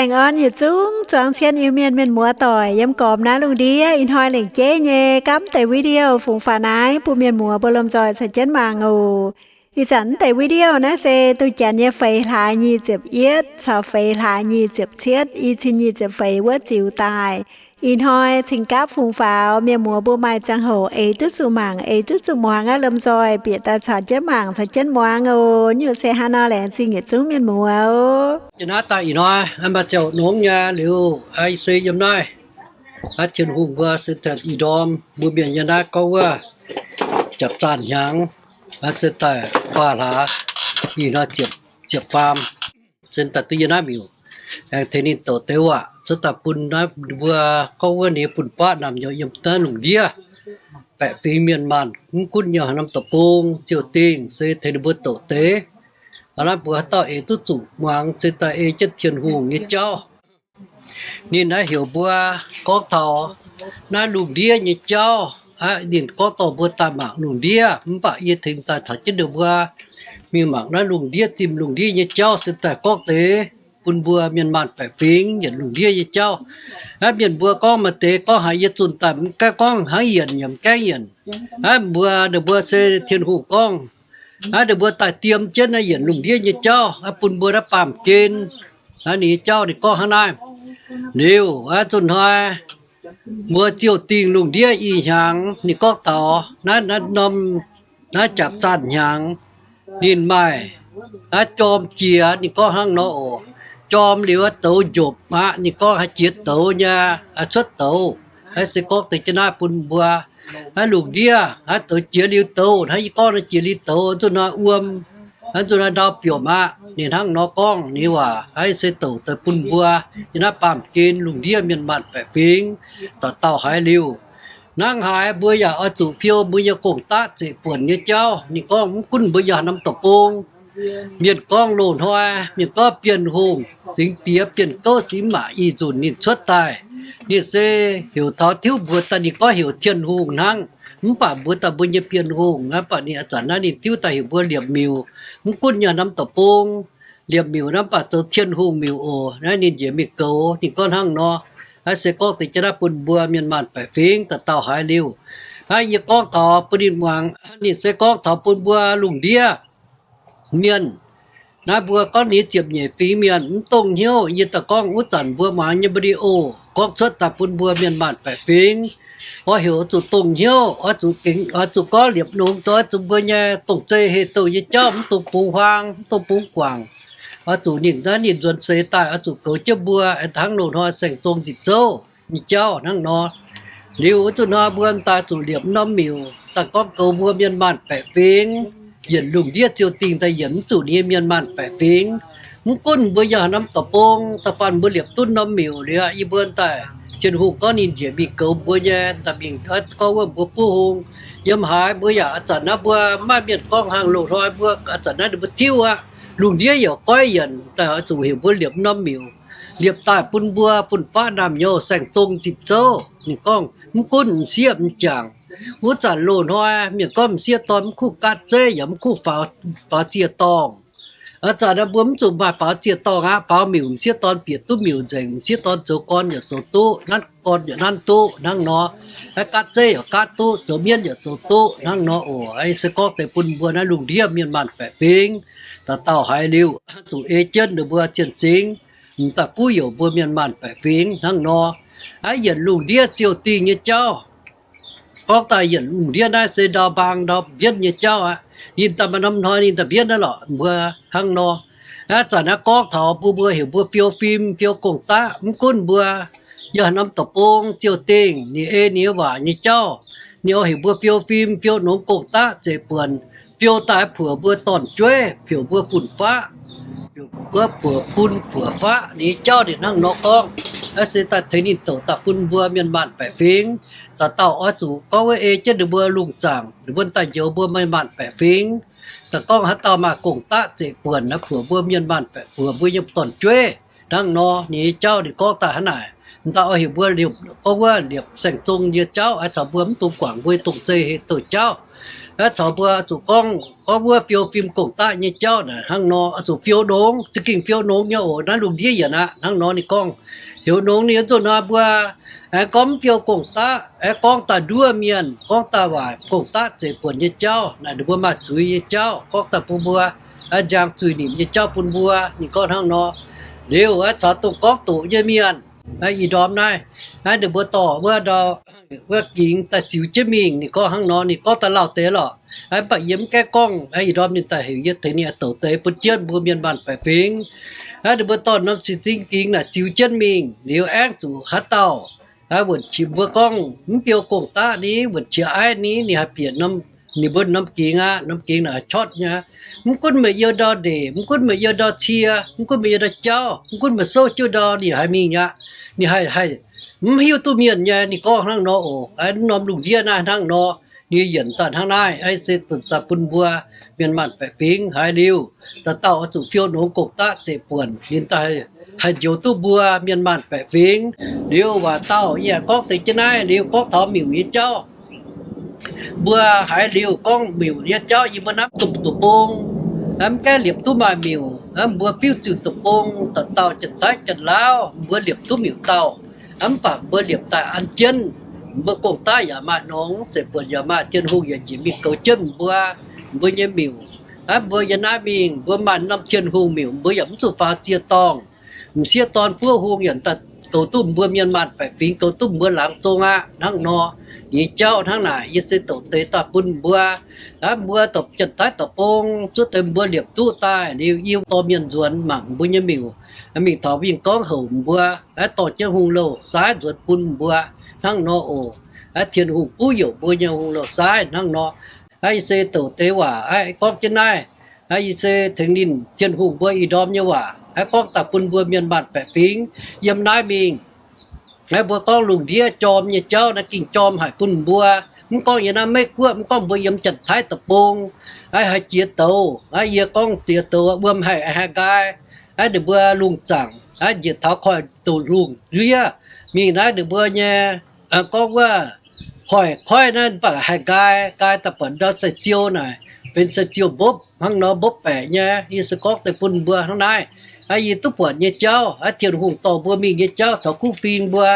Baengh orn yietc zungv zuangx cien Iu-Mienh mienh muoz doic yiem gormx naaiv lungh ndiev. Ih hnoi lengc jeiv nyei gapv deix video fungx faaux naaiv bun mienh muoz mbuo lomh nzoih caux jienv mangc oc. Ih zanc deix video naaiv se duqv janx nyei feix hlaax nyic ziepc yietv caux feix hlaax nyic ziepc cietv, i cin nyic ziepc feix wuov ziux daaih. Ih hnoi cingx gapv fungx faaux, mienh muoz mbuo maaih ziangh hoc eix duqv zuqc mangc, eix duqv zuqc muangx aqv. Lomh nzoih bieqc daaih caux jienv mangc, caux jienv muangx oc. Nyungc se hnangv nor, laengz zingh yietc zungv mienh muoz oc. Yie naaiv daaih ih hnoi maaih ziangh hoc nongx nyei liuz, se yiem naaiv Tin-Hungh mbuo se ih ndorm mbuo mienh yiem naaiv gorngv wuov japc zaanh hnyangx, se daaih faam hlaax, ih hnoi ziepc faam, se daaih duqv yiem naaiv miuc, aengx tengx ninh douc deix waac cuotv daaih bun naaiv mbuo gorngv wuov ninh fun-faqv naamh nyouz yiem naaiv lungh ndiev baeqc fingx mienh maanh, mv gunv yiem haaix norm deic-bung ziouc dingh se tengx ninh mbuo douc deix. Hnangv naaiv mbuo haaix dauh eix duqv zuqc muangx, se daaih ei jienv Tin-Hungh nyei jauv. Ninh naaiv heuc mbuo gorngv taux naaiv lungh ndiev nyei jauv aqv. Ninh gorngv dorh mbuo daaih mangc lungh ndiev, mv baac yie tengx daaih caux jienv ninh mbuo mingh mangc naaiv lungh ndiev, zimh lungh ndiev nyei jauv se daaih gorngv deix bun mbuo mienh maanh baeqc fingx yietc lungh ndiev nyei jauv. Naaiv mienh mbuo gorngv maaih deix gorngv haiz yie zunh daaih mv gaengh gorngv hnangv yienc yaac mv gaengh yienc. Naaiv mbuo, ninh mbuo se Tin-Hungh gorngv, naaiv ninh mbuo daaih diem jienv naaiv yietc lungh ndiev nyei jauv, naaiv bun mbuo naaiv baamh gen, naaiv ninh nyei jauv ninh gorngv hnangv naaiv. Liuz, naaiv zunh hnoi mbuo ziouc dingh lungh ndiev ih hnyangx, ninh gorngv taux naaiv, naaiv norm, naaiv japc zaanh hnyangx, ninh maaih naaiv jorm jiex, ninh gorngv hnangv nor oc. Jorm liuz douz njopc aqv, ninh gorngv haiz jiex douz nyei, cuotv douz. Naaiv se gorngv deix jienv naaiv bun mbuo. Naaiv lungh ndiev naaiv douz jiex liuz douz, naaiv yie gorngv naaiv jiex liuz douz, zunh hnoi wuom, naaiv zunh hnoi ndau biomc aqv. Ninh hnangv nor gorngv ninh waac, naaiv se douc deix bun mbuo nyei naaiv baamh gen lungh ndiev mienh maanh baeqc fingx dauh dauh haiz liuz. Hnangv haaix mbuo yaac oix zuqc fiou mbuo nyei gong-daqv zeqc buonc nyei jauv. Ninh gorngv mv gunv mbuo yaac norm deic-bung, mienh gorngv loz-hnoi, mienh gorngv Bienh Hungh singx diex, Bienh Gouv singx maac, ih nzunc ninh cuotv daaih, ninh se heuc taux tiuv mbuox daaih, ninh gorngv heuc Tin-Hungh hnangv. Mv baac mbuox daaih mbuo nyei Bienh Hungh, mv baac ninh ih zanc naaiv ninh tiuv daaih heuc mbuo liepc miuc. Mv gunv yaac norm deic-bung, liepc miuc naaiv mv baac zoux Tin-Hungh miuc oc. Naaiv ninh njiec mingh goux, ninh gorngv hnangv nor. Naaiv se gorngv deix jienv naaiv bun mbuo mienh maanh baeqc fingx dauh dauh haiz liuz. Naaiv yie gorngv taux bun ninh muangx, ninh se gorngv taux bun mbuo lungh ndiev mienh. Naaiv mbuo gorngv ninh ziepc nyeic fingx mienh mv dongh hnyouv. Yie daaih gorngv wuov zanc mbuo muangx nyei video gorngv cuotv daaih bun mbuo mienh maanh baeqc fingx, oix heuc oix zuqc dongh hnyouv, oix zuqc gengx, oix zuqc gorngv liepc nongx, oix zuqc mbuo nyei dongh zei heh douh nyei jauv mv dungx bungx huaang, mv dungx bungx guangc. Oix zuqc ninh naaiv ninh nzuonx seix daaih oix zuqc goux jienv mbuo hnangv loz-hnoi saeng-zong nzipc zouv nyei jauv hnangv nor. Liuz wuov zuqc hnoi mbuo daaih zuqc liepc norm miuc daaih gorngv goux mbuo mienh maanh baeqc fingx yietc lungh ndiev ziouc dingh daaih yietc mv zuqc ninh nyei mienh maanh baeqc fingx. Mv gunv mbuo yaac norm deic-bung da'faanh mbuo liepc duqv norm miuc liuz, yie mbuo daaih Tin-Hungh gorngv ninh njiec mingh goux mbuo nyei, daaih mingh gorngv wuov mbuo buov hung. Yiem haaix mbuo yaac ih zanc naaiv mbuo maaih mienh gorngv hnangv loz-hnoi mbuo ih zanc naaiv ninh mbuo tiuv aqv. Lungh ndiev yaac goiv yienc daaih oix zuqc heuc mbuo liepc norm miuc. Liepc daaih bun mbuo fun-faqv naamh nyouz saeng-zong nzipc zouv. Ninh gorngv mv gunv m'sieqv m'jangc, wuov zanc loz-hnoi mienh gorngv m'sieqv dorn mv kuv gaatv zeiv yaac mv kuv faaux, faaux ziec-dorngh. Ih zanc naaiv mbuo mv zuqc maaih faaux ziec-dorngh aqv. Faaux miuc m'sieqv dorn bieqc duqv miuc nzengc, m'sieqv dorn zoux gorn yaac zoux duqv, nanv gorn yaac nanv duqv hnangv nor. Naaiv gaatv zeiv yaac gaatv duqv, zoux mienv yaac zoux duqv hnangv nor oc. Ih se gorngv deix bun mbuo naaiv lungh ndiev mienh maanh baeqc fingx dauh dauh haiz liuz, zuqc ei jienv ninh mbuo cien-cingx, m'daaih buv youc mbuo mienh maanh baeqc fingx hnangv nor. Aav, yietc lungh ndiev ziouc dingh nyei jauv. Gorngv daaih yietc lungh ndiev naaiv se ndau mbaang ndau mbienv nyei jauv aqv. Ninh daaih maaih norm hnoi ninh daaih mbienv naaiv lorqc mbuo hnangv nor. Aav, zanc naaiv gorngv taux bun mbuo heuc mbuo fiou fim, fiou gong-daqv, mv gunv mbuo yaac norm deic-bung ziouc dingh ninh ei ninh waac nyei jauv. Ninh oix heuc mbuo fiou fim, fiou nongx gong-daqv zeqc buonc, fiou daaih puoc mbuo dorn-jueiv, puoc mbuo fun-faqv, puoc mbuo buoc fun buoc faqv. Ninh nyei jauv ninh hnangv nor gorngv. Aav, se daaih tengx ninh douc daaih bun mbuo mienh maanh baeqc fingx dauh dauh oix zuqc gorngv wuov ei jienv ninh mbuo lungh zaangc, ninh mbuo daaih njoux mbuo mienh maanh baeqc fingx. Daaih gorngv haaix dauh maaih gong-daqv zeqc buonc, puoc mbuo mienh maanh baeqc, puoc mbuo nyei dorn-jueiv hnangv nor. Ninh nyei jauv ninh gorngv daaih hnangv naaic. M'daaih oix heuc mbuo liepc, gorngv wuov liepc saeng-zong nyei jauv, aav, caux mbuo mv dungx guangc mbuo nyei dongh zei heh douh jauv. Aeqv, caux mbuo zuqc gorngv, gorngv wuov fiou fim gong-daqv nyei jauv naaic hnangv nor, oix zuqc fiou nongx, za'gengh fiou nongx nyei oc. Naaiv lungh ndiev yienc aqv. Hnangv nor ninh gorngv, heuc nongx ninh zuqc nor mbuo, aengx gorngv mv fiou gong-daqv, aengx gorngv daaih nduov mienh, gorngv daaih waaic gong-daqv zeiv buonc nyei jauv naaic, ninh mbuo maaih zuiz nyei jauv, gorngv daaih bun mbuo, aengx nziang zuiz nimc nyei jauv bun mbuo. Ninh gorngv hnangv nor. Liuz aeqv, caux dongh gorngv doqc nyei mienh, ih ndorm naaiv, aeqv, ninh mbuo dorh wuov ndau, wuov gingx daaih ziux jienv mingh. Ninh gorngv hnangv nor, ninh gorngv daaih lauh deix lorqc. Aeqv, mv baac yie mv gaengh gorngv. Aeqv, ih ndorm ninh daaih heuc yie tengx ninh douc deix bun jienv mbuo mienh maanh baeqc fingx. Aeqv, ninh mbuo dorh norm zinh zingv gingx naaic ziux jienv mingh. Liuz aengv zuqc haaix dauh, aeqv, wuonc qiex mbuo gorngv mv biou gong-daqv ni, wuonc qiex aiv ni, ninh haih bieqc norm, ninh mbuo norm gingx aqv. Norm gingx naaic haih cortv nyei. Mv gunv meih youh ndau ndeic, mv gunv meih youh ndau cie, mv gunv meih youh ndau jauv, mv gunv meih souv jienv ndau, ninh haih mingh aqv. Ninh haih, haih mv hiuv duqv mienh nyei. Ninh gorngv hnangv nor oc. Aeqv, norm lungh ndiev naaiv hnangv nor, ninh yienc daaih hnangv naaiv. Aeqv, se daaih bun mbuo mienh maanh baeqc fingx haiz liuz, dauh dauh oix zuqc fiou nongx gong-daqv zeiv buonc, ninh daaih haih njoux duqv mbuo mienh maanh baeqc fingx. Liuz waac dauh yaac gorngv deix jienv naaiv. Liuz gorngv taux miuc nyei jauv, mbuo haiz liuz gorngv miuc nyei jauv, yie mbuo naaiv duqv deic-bung, mv gaengh liepc duqv maaih miuc. Mbuo biuv ziuc deic-bung, dauh dauh janx-taiv janx-laauv, mbuo liepc duqv miuc dauh. Mv baac mbuo liepc daaih an jienv, mbuo gong-daqv yaac maaih nongx, zeiv buonc yaac maaih, Tin-Hungh yaac njiec mingh goux jienv mbuo, mbuo nyei miuc. Mbuo yiem naaiv mingh mbuo maaih norm Tin-Hungh miuc, mbuo yaac mv zuqc faaux ziex dorngh. M'sieqv dorn buov hung yaac daaih goux duqv mbuo mienh maanh baeqc fingx, goux duqv mbuo laangz zong aqv. Hnangv nor nyei jauv hnangv naaic, yie se douc deix daaih bun mbuo. Mbuo dorh janx-taiv deic-bung zuov deix mbuo liepc duqv daaih liuz, yie dorh mienh nzuonx mangc mbuo nyei miuc, mingh taux mingh gorngv houc mbuo, dorh jienv hungh louh saaiv nzuonx bun mbuo. Hnangv nor oc. Tin-Hungh buv youc mbuo nyei hungh louh saaiv hnangv nor. Yie se douc deix waac aeqv, gorngv jienv naaiv. Yie se tengx ninh Tin-Hungh mbuo ih ndorm nyei waac aeqv, gorngv daaih bun mbuo mienh maanh baeqc fingx yiem naaiv mingh. Aeqv, mbuo gorngv lungh ndiev jorm nyei jauv naaiv gengh jorm haic bun mbuo. Mv gorngv yiem naaiv Meiv Guoqv, mv gorngv mbuo yiem janx-taiv deic-bung, aeqv, haih jiex douz. Aeqv, yie gorngv jiex douz wuom haih, haih nqaai. Aeqv, ninh mbuo lungh zaangc aeqv, njiec taux koiv-douz lungh ndiev mingh naaiv ninh mbuo nyei, gorngv wuov koiv-koiv naaiv mv baac haih nqaai, nqaai daaih buatc ndau sai-ziou naaic benx sai-ziou mbopv hnangv nor, mbopv baeqc nyei. Yie se gorngv deix bun mbuo hnangv naaiv. Aeqv, yie duqv buatc nyei jauv aeqv, Tin-Hungh dorh mbuo mingh nyei jauv caux kuv fing mbuo,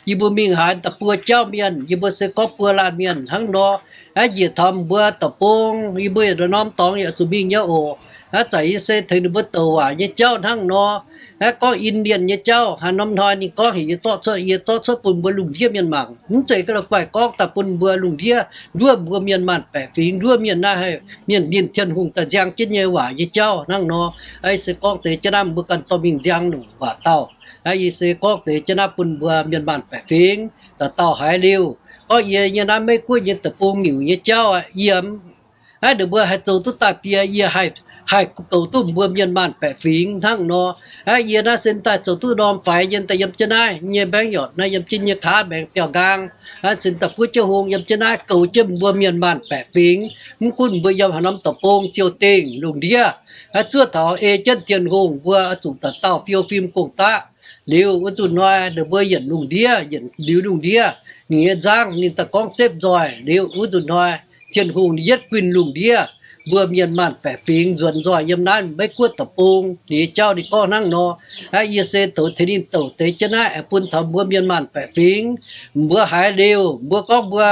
yie mbuo mingh haaix daaih buo jauv mienh, yie mbuo se gorngv buo laanh mienh hnangv nor. Aeqv, njiec taux mbuo deic-bung, yie mbuo yietc norm dorngx yaac zuqc mingh nyei oc. Aeqv, zanc yie se tengx ninh mbuo douc waac nyei jauv hnangv nor. Aeqv, gorngv Indian nyei jauv haaix norm hnoi ninh gorngv heuc yie zorqv cuotv, yie zorqv cuotv bun mbuo lungh ndiev mienh mangc. Mv zeiz ga'naaiv guaih gorngv daaih bun mbuo lungh ndiev nduov mbuo mienh maanh baeqc fingx, nduov mienh naaiv haih, mienh ninh Tin-Hungh daaih nziang jienv nyei waac nyei jauv hnangv nor. Aeqv, yie se gorngv deix jienv naaiv mbuo ganh dorh mingh nziang nyungc waac dauh. Aeqv, yie se gorngv deix jienv naaiv bun mbuo mienh maanh baeqc fingx dauh dauh haiz liuz, gorngv yie nyei naaiv Meiv Guoqv nyei deic-bung miuc nyei jauv aqv, yie aeqv, ninh mbuo haih zoux duqv daaih bie, yie haih, haih goux duqv mbuo mienh maanh baeqc fingx hnangv nor. Aeqv, yie naaiv sin daaih zoux duqv norm faix nyei daaih yiem jienv naaiv nyei mbaengx yortc naaiv, yiem jienv nyei kaav maengx biauv-nqaang. Aeqv, sin daaih buov jienv hung yiem jienv naaiv goux jienv mbuo mienh maanh baeqc fingx. Mv gunv mbuo yiem haaix norm deic-bung, ziou-dingh, lungh ndiev, aeqv, zuov taux ei jienv Tin-Hungh, mbuo zuqc dauh dauh fiou fim gong-daqv. Liuz wuov nzunc hnoi ninh mbuo yienc lungh ndiev, yienc liuz lungh ndiev, ninh nyei nzangv ninh daaih gorngv zepv nzoih. Liuz wuov nzunc hnoi Tin-Hungh ninh yietv guinh lungh ndiev, mbuo mienh maanh baeqc fingx nzuonx nzoih yiem naaiv Meiv Guoqv deic-bung. Ninh nyei jauv ninh gorngv hnangv nor. Aeqv, yie se douc tengx ninh douc deix jienv naaiv aeqv, bun taux mbuo mienh maanh baeqc fingx. Mbuo haiz liuz, mbuo gorngv mbuo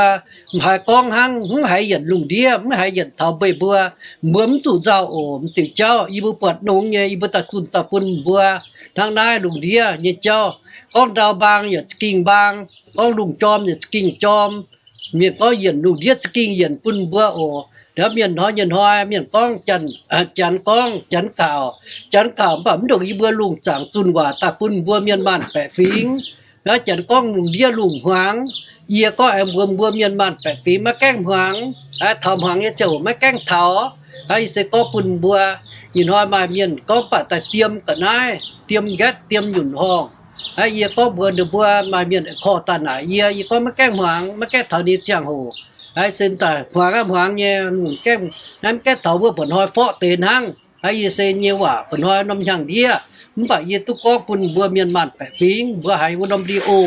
mv haiz gorngv hnangv, mv haiz yienc lungh ndiev, mv haiz yienc taux meih mbuo. Mbuo mv zuqc nzauh oc. M'diuc jauv yie mbuo buatc nongx nyei, yie mbuo daaih zunh daaih bun mbuo. Hnangv naaiv lungh ndiev nyei jauv, gorngv ndau mbaang yaac za'gengh mbaang, gorngv lungh jorm yaac za'gengh jorm. Mienh gorngv yienc lungh ndiev za'gengh yienc bun mbuo oc. Ndau mienh hnoi nyei hnoi mienh gorngv, Janx gorngv, Janx kaux, Janx kaux mv baac mv ndongc yie mbuo lungh zaangc zunh waac daaih bun mbuo mienh maanh baeqc fingx. Naaiv Janx gorngv lungh ndiev lungh hmuangx. Yie gorngv aengx mbuox mbuo mienh maanh baeqc fingx maiv gaengh hmuangx. Taux hmuangx nyei ziangh hoc maiv gaengh taux. Naaiv yie se gorngv bun mbuo, ih hnoi maaih mienh gorngv baac daaih diem ga'naaiv, diem nqaetv, diem nyunc horngh. Naaiv yie gorngv mbuox ninh mbuo, maaih mienh korv daaih naaic yie, yie gorngv maiv gaengh hmuangx, maiv gaengh taux ninh ziangh hoc. Naaiv se daaih hmuangx aqv, hmuangx nyei, naaiv maiv gaengh taux wuov mba'hnoi forqv deix hnangv. Naaiv yie se nyei waac mba'hnoi norm hnyangx-ndiev, Mv baac yie duqv gorngv bun mbuo mienh maanh baeqc fingx, mbuo haiz wuov norm video,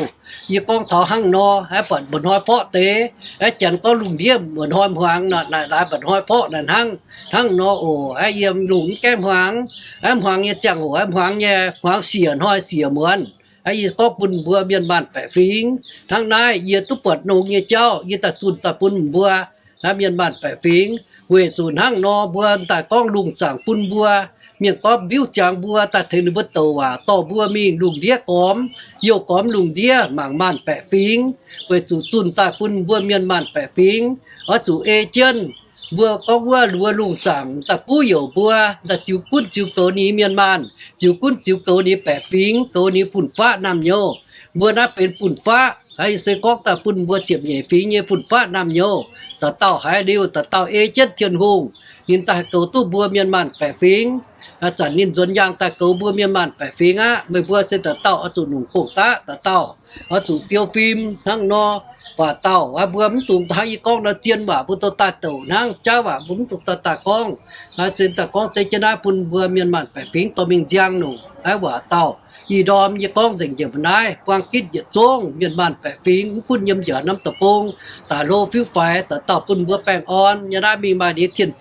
yie gorngv taux hnangv nor, aeqv, buatc mba'hnoi forqv deix, aeqv, janx gorngv lungh ndiev mba'hnoi hmuangx nor, naaic laaix mba'hnoi forqv naaic hnangv, hnangv nor oc. Aeqv, yiem lungh mv gaengh hmuangx, aeqv, hmuangx nyei ziangh hoc, aeqv, hmuangx nyei, hmuangx siec hnoi siec muonz. Aeqv, yie gorngv bun mbuo mienh maanh baeqc fingx hnangv naaiv, yie duqv buatc nongx nyei jauv, yie daaih zunh daaih bun mbuo naaiv mienh maanh baeqc fingx. Weic zuqc hnangv nor, mbuo daaih gorngv lungh zaangc bun mbuo, mienh gorngv mbiuv ziangx mbuo daaih tengx ninh mbuo douc waac dorh mbuo mingh lungh ndiev gormx, youh gormx lungh ndiev mangc maanh baeqc fingx. Weic zuqc zunh daaih bun mbuo mienh maanh baeqc fingx, oix zuqc ei jienv mbuo gorngv wuov luoz lungh zaangc daaih buv youc mbuo, daaih ziux gunv ziux goux ninh mienh maanh, ziux gunv ziux goux ninh baeqc fingx, goux ninh fun-faqv naamh nyouz. Mbuo naaiv benx fun-faqv. Aa, yie se gorngv daaih bun mbuo ziepc nyeic fingx nyei fun-faqv naamh nyouz, dauh dauh haiz liuz, dauh dauh ei jienv Tin-Hungh, ninh daaih goux duqv mbuo mienh maanh baeqc fingx. Aa, zanc ninh nzuonx yaangh daaih goux mbuo mienh maanh baeqc fingx aqv. Meih mbuo se dauh dauh oix zuqc nungx gong-daqv, dauh dauh oix zuqc fiou fim hnangv nor. Waac dauh, aa, mbuo mv dungx hnangv yie gorngv nor, zien waac mbuo dorh daaih douc hnangv, jauv waac mbuo mv dungx dorh daaih gorngv. Aa, se daaih gorngv deix jienv naaiv bun mbuo mienh maanh baeqc fingx dorh mingh nziang nungc. Aa, waac dauh, ih ndorm yie gorngv nzengc njiec mbuo naaiv, buang gitv yietc zungv mienh maanh baeqc fingx, mv gunv yiem njiec norm deic-bung, daaih hlo fiuv faix, dauh dauh bun mbuo baengh orn. Yiem naaiv mingh maaih ninh Tin,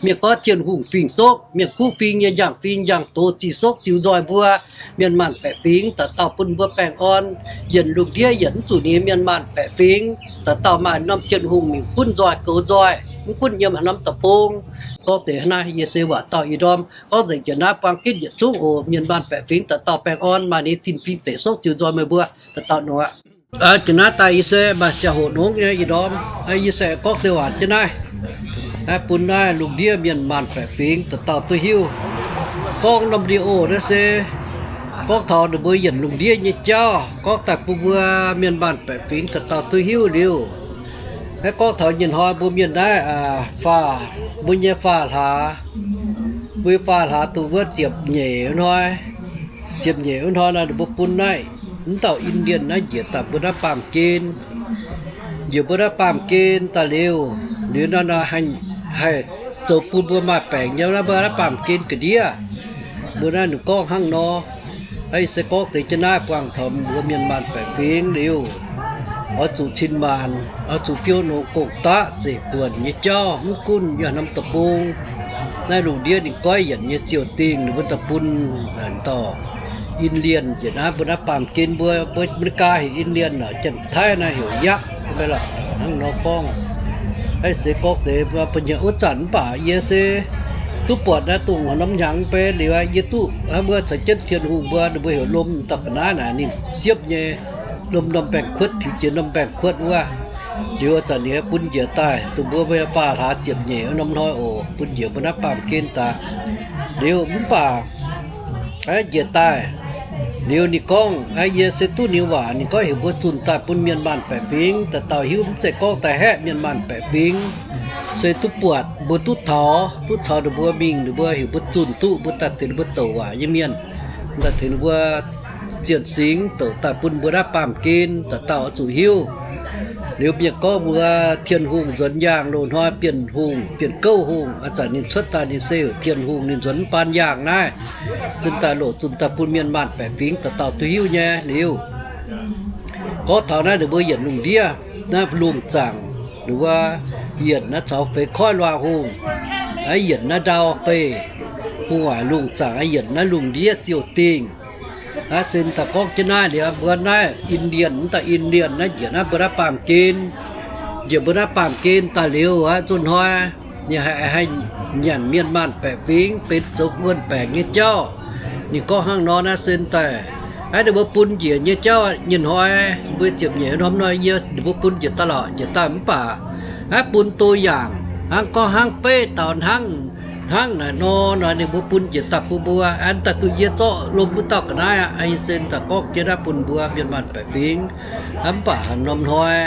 mienh gorngv Tin-Hungh fingx-sokv, mienh kuv fing nyei njang fing njang doz ziux sokv ziux nzoih mbuo mienh maanh baeqc fingx, dauh dauh bun mbuo baengh orn, yienc lungh ndiev yienc mv zuqc ninh mienh maanh baeqc fingx, dauh dauh maaih norm Tin-Hungh mingh gunv nzoih goux nzoih, mv gunv yiem haaix norm deic-bung. Gorngv deix naaiv yie se waac dauh ih ndorm gorngv nzengc jiex naaiv, buang gitv yietc zungv oc. Mienh maanh baeqc fingx dauh dauh baengh orn, maaih ninh Tin-Hungh fingx deic sokv ziux nzoih meih mbuo dauh dauh nor. Aa, jiex naaiv daaih yie se maaih ziangh hoc nongx nyei ih ndorm, aa, yie se gorngv deix waac jienv naaiv, aa, bun naaiv lungh ndiev mienh maanh baeqc fingx dauh dauh duqv hiuv. Gorngv norm video naaiv se gorngv taux ninh mbuo yienc lungh ndiev nyei jauv, gorngv daaih bun mbuo mienh maanh baeqc fingx dauh dauh duqv hiuv liuz. Aa, gorngv taux nyei hnoi mbuo mienh naaiv, aa, faah, mbuo nyei faah hlaax, mbuo nyei faah hlaax dongh wuov ziepc nyeic wuov hnoi, ziepc nyeic wuov hnoi naaiv ninh mbuo bun naaiv, mv dauh Indian naaiv njiec daaih mbuo naaiv baamh gen, njiec mbuo naaiv baamh gen daaih liuz, liuz naaiv, naaiv haih zoux bun mbuo maaih baengc nyei naaiv, mbuo naaiv baamh gen ga'ndiev. Mbuo naaiv ninh gorngv hnangv nor. Aa, yie se gorngv deix jienv naaiv buangh taux mbuo mienh maanh baeqc fingx liuz, oix zuqc cin-maanc, oix zuqc fiou nongx gong-daqv zeiv-buonc nyei jauv, mv gunv yiem norm deic-bung. Naaiv lungh ndiev ninh goiv yienc nyei ziouc dingh ninh mbuo daaih bun, aa, dauh Indian njiec naaiv mbuo naaiv baamh gen, mbuo, mbuo America heuc Indian, Janx-Taiv naaiv heuc Yakv, mv baac lorqc, hnangv nor gorngv. Aa, se gorngv deix mbuo nyei wuov zanc mv baac yie se duqv buatc naaiv dongh norm hnyangx mv bei liuz, yie duqv hnangv mbuo caux jienv Tin-Hungh mbuo, ninh mbuo heuc lomh dauh ga'naaiv naaic ninh siepv nyei, lomh norm baengh kuotv, tiux jiex norm baengh kuotv wuov. Liuz zanc ninh bun njiec daaih dongh mbuo mbuo nyei faah hlaax ziepc nyeic norm hnoi oc, bun njiec mbuo naaiv baamh gen daaih. Liuz mv baac aeqv, njiec daaih, liuz ninh gorngv, aeqv, yie se duqv ninh waac, ninh gorngv heuc mbuo zunh daaih bun mienh maanh baeqc fingx dauh dauh hiuv, mv zeiz gorngv daaih haeqv mienh maanh baeqc fingx. Se duqv buatc mbuo duqv taux, duqv caux ninh mbuo mingh, ninh mbuo heuc mbuo zunh duqv, mbuo daaih tengx ninh mbuo douc waac nyei mienh, daaih tengx ninh mbuo zienh singx douc daaih bun mbuo naaiv baamh gen dauh dauh oix zuqc hiuv. Liuz mienh gorngv mbuo Tin-Hungh nzuonx yaangh loz-hnoi, Bienh Hungh, Bienh Gouv Hungh, aa, zanc ninh cuotv daaih ninh se heuc Tin-Hungh, ninh nzuonx mv baan yaangh naaiv, zunh daaih loc zunh daaih bun mienh maanh baeqc fingx dauh dauh duqv hiuv nyei. Liuz gorngv taux naaiv ninh mbuo yienc lungh ndiev naaiv lungh zaangc, ninh mbuo yienc naaiv caux feix koiv luangh hungh, aeqv, yienc naaiv ndau beih, bun waaic lungh zaangc, aeqv, yienc naaiv lungh ndiev ziouc dingh. Aa, se daaih gorngv jienv naaiv liuz, mbuo naaiv Indian, mv dauh Indian naaiv njiec naaiv mbuo naaiv baamh gen, njiec mbuo naaiv baamh gen daaih liuz, aa, zunh hnoi ninh haih, haih nyanc mienh maanh baeqc fingx benx zoux wuon-baengc nyei jauv. Ninh gorngv hnangv nor naaiv se daaih, aeqv, ninh mbuo bun njiec nyei jauv nyei hnoi, mbuo ziepc nyeic norm hnoi yie, ninh mbuo bun njiec daaih lorqc, njiec daaih mv baac aeqv, bun doh yaangc hnangv, gorngv hnangv beiv dauh hnangv, hnangv naaic nor, nor ninh mbuo bun njiec daaih bun mbuo, aeqv, daaih duqv yie zorqv lomh wuov dauh ga'naaiv aqv. Aa, yie se daaih gorngv jienv naaiv bun mbuo mienh maanh baeqc fingx. Mv baac haaix norm hnoi,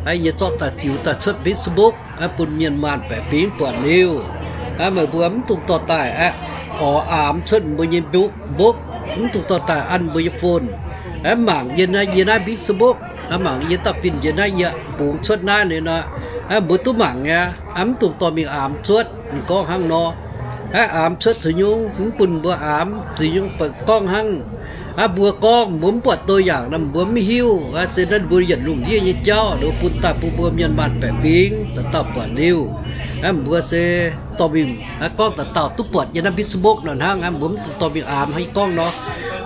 aeqv, yie zorqv daaih ziux daaih cuotv Facebook, aeqv, bun mienh maanh baeqc fingx buatc liuz, aeqv, meih mbuo mv dungx dorh daaih, aeqv, oix aamx cuotv mbuo nyei mbopv, mbopv, mv dungx dorh daaih an mbuo nyei phone. Aeqv, mangc yie naaiv, yie naaiv Facebook, aeqv, mangc yie dauh fin njiec naaiv yie bungx cuotv naaiv liuz nor, aeqv, mbuo duqv mangc aqv. Aeqv, mv dungx dorh mingh aamx cuotv. Ninh gorngv hnangv nor. Aav, aamx cuotv caux nyungc, mv bun mbuo aamx caux nyungc, gorngv hnangv aav mbuo gorngv mbuo mv buatc ตัวอย่าง nor mbuo mv hiuv. Aav, se naaiv mbuo yietc lungh ndiev nyei jauv, ninh mbuo bun daaih bun mbuo mienh maanh baeqc fingx dauh dauh buatc liuz. Aav, mbuo se dorh mingh, aav, gorngv dauh dauh duqv buatc yiem naaiv Facebook nor hnangv. Aav, mbuo mv dungx dorh mingh aamx hnangv gorngv nor.